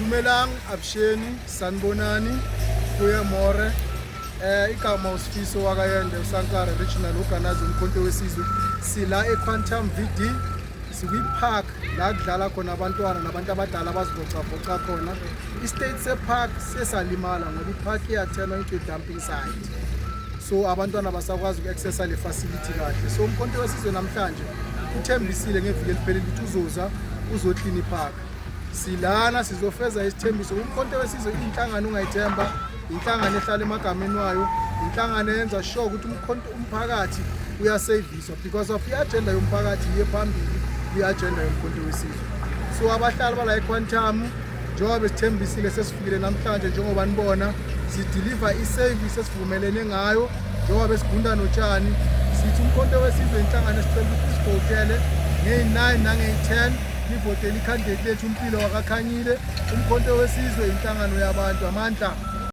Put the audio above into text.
Dumelang avuxeni sanibonani goeiemôre. Igama uSifiso wakaYende uSankara Regional Organizer uMkhonto weSizwe. Sila eQuantum VD, sikwi-park la kudlala khona abantwana nabantu abadala abazivocavoca khona. I-state se-park sesalimala ngoba i-park iyathenwa into dumping site, so abantwana basakwazi uku-accessa le facility kahle. So uMkhonto weSizwe namhlanje uthembisile ngeviki eliphelile ukuthi uzoza uzoklina i-park. Silana sizofeza isithembiso. UMkhonto weSizwe inhlangano ungayithemba, inhlangano ehlala emagameni wayo, inhlangano eyenza sure ukuthi umkhonto umphakathi uyaseviswa because of i-agenda yomphakathi iye phambili kwi-agenda yoMkhonto weSizwe. So abahlali bala eQuantum, njengoba besithembisile, sesifikile namhlanje. Njengoba nibona, sideliver i-service esivumelene ngayo njengoba besigunda notshani. Sithi uMkhonto weSizwe inhlangano esicela ukuthi sivotele ngeyi-9 nangeyi-10, nivotele i-candidate lethu uMpilo wakaKhanyile. UMkhonto weSizwe inhlangano yabantu, amandla.